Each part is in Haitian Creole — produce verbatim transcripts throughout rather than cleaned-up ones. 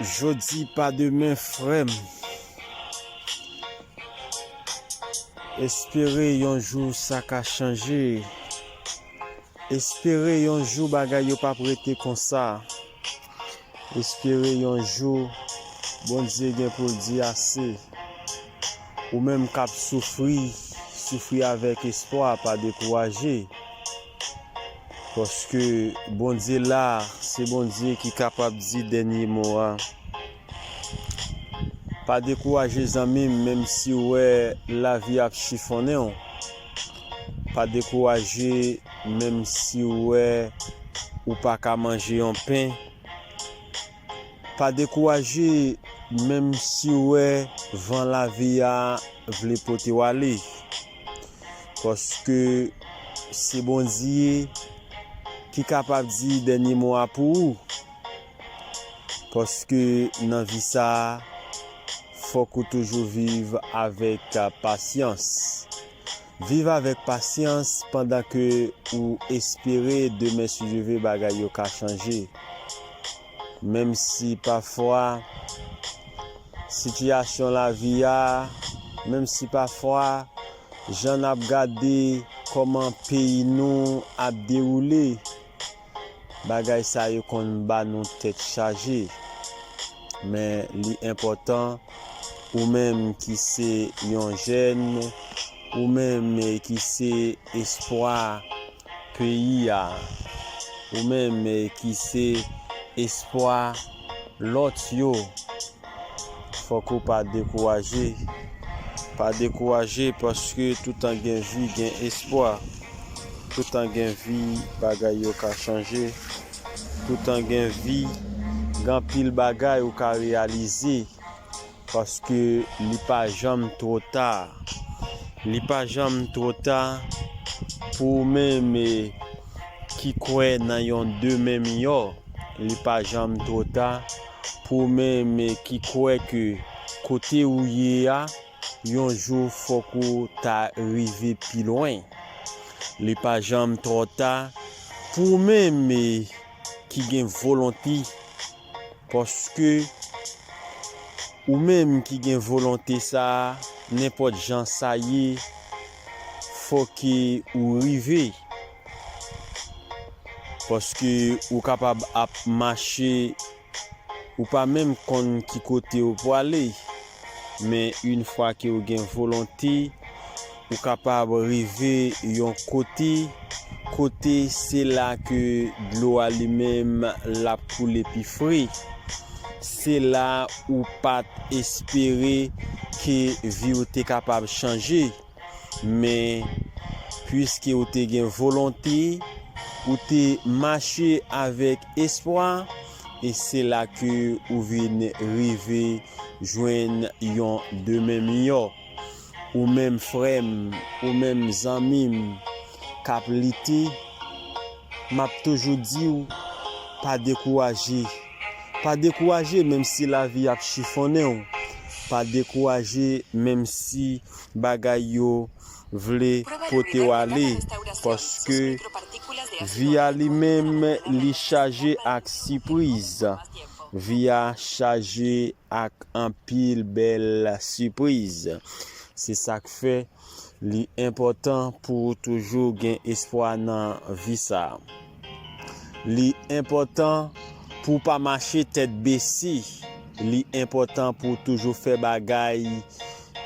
Jodi pa demen, frè m. Espere yon jou sa ka chanje. Espere yon jou bagay yo p ap rete konsa. Espere yon jou Bondye gen pou l di ase. Ou menm k ap soufri, soufri avèk espwa, pa dekouraje. Paske Bondye la, se Bondye ki kapab di dènye mo a. Pa dekouraje, zanmi m, menm si w wè lavi ap chifonnen w. Pa dekouraje, menm si w wè ou pa ka manje yon pen. Pa dekouraje, menm si w wè van lavi a vle pote w ale. Paske se Bondye ki kapab di dènye mo a pou ou. Paske nan vi sa a, fòk ou toujou viv avèk pasyans. Viv avèk pasyans pandan ke ou espere demen, si Dye vle, bagay yo ka chanje. Menm si pafwa sitiyasyon lavi a, menm si pafwa jan n ap gade kòman peyi nou ap dewoule, bagay sa yo konn ba nou tèt chaje. Men li enpòtan, ou menm ki se yon jèn, ou menm ki se espwa peyi a, ou menm ki se espwa lòt yo, fòk ou pa dekouraje. Pa dekouraje, paske toutan gen vi, gen espwa. Toutan gen vi, bagay yo ka chanje. Toutan gen vi, gen anpil bagay ou ka reyalize. Paske li pa janm twò ta. Li pa janm twò ta pou ou menm, eh, ki kwè nan yon demen miyò. Li pa janm twò ta pou ou menm, eh, ki kwè ke kote ou ye a, yon jou fòk ou ta rive pi lwen. Li pa janm twò ta pou ou menm, eh, ki gen volonte, paske ou menm ki gen volonte sa a, nenpòt jan sa ye, fòk ou rive. Paske ou kapab ap mache, ou pa menm konn ki kote ou prale. Men yon fwa ke ou gen volonte, ou kapab rive yon kote, kote se la ke dlo a li menm l ap koule pi fre. Se la ou pa t espere ke vi w te kapab chanje. Men, piske ou te gen volonte, ou te mache avèk espwa, e se la ke ou vin rive jwenn yon demen miyò. Ou menm frè m, ou menm zanmi m k ap lite, m ap toujou di w, pa dekouraje. Pa dekouraje, menm si lavi ap chifonnen w. Pa dekouraje, menm si bagay yo vle pote w ale, paske vi a li menm, li chaje ak sipriz. Vi a chaje ak anpil bèl sipriz. Se sa k fè li enpòtan pou w toujou gen espwa nan vi sa a. Li enpòtan pou w pa mache tèt bese. Li enpòtan pou w toujou fè bagay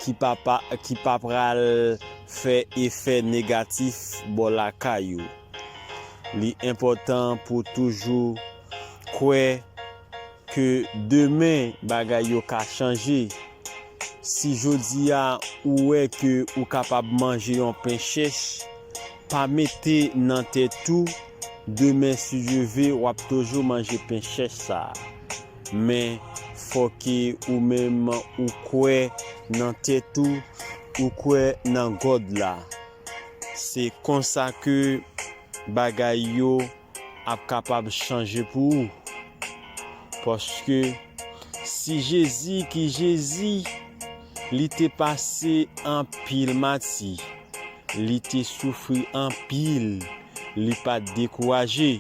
ki pa, pa, ki pa pral fè efè negatif bò lakay ou. Li enpòtan pou w toujou kwè ke demen bagay yo ka chanje. Si jodi a ou wè ke ou kapab manje yon pen chèch, pa mete nan tèt ou, demen, si Dye vle, w ap toujou manje pen chèch sa a. Men, fòk ou menm ou kwè nan tèt ou, ou kwè nan God la. Se konsa ke bagay yo ap kapab chanje pou ou. Paske si Jezi ki Jezi, li te pase anpil mati, li te soufri anpil, li pa t dekouraje.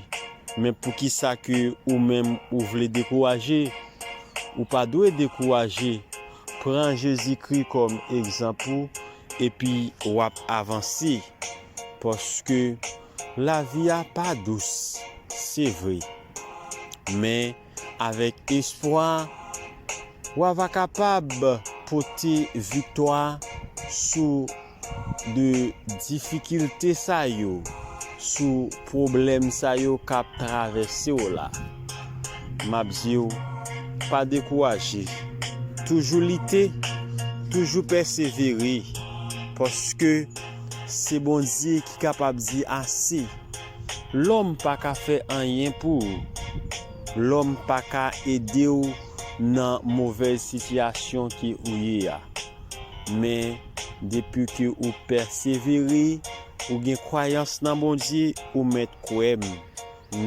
Men poukisa ke ou menm ou vle dekouraje? ou pa dwe dekouraje. Pran Jezikri kòm egzanp ou, epi w ap avanse. Paske lavi a pa dous, se vre. Men avèk espwa, w a va kapab pote viktwa sou de difikilte sa yo, sou pwoblèm sa yo k ap travèse w la. M ap di w, pa dekouraje. Toujou lite, toujou pèsevere, paske se Bondye ki kapab di ase. Lòm pa ka fè anyen pou ou. Lòm pa ka ede w nan movèz sitiyasyon ke ou ye a. Men, depi ke ou pèsevere, ou gen kwayans nan Bondye, ou mèt kwè m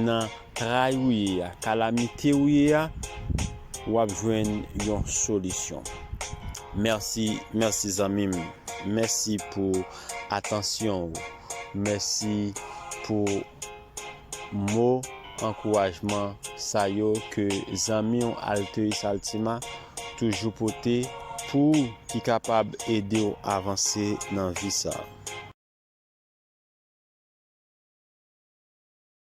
nan tray ou ye a, kalamite ou ye a, w ap jwenn yon solisyon. Mèsi, mèsi zanmi m. Mèsi pou atansyon ou. Mèsi pou mo ankourajman sa yo ke zanmi w Alteis Altima toujou pote pou w ki kapab ede w avanse nan vi sa a.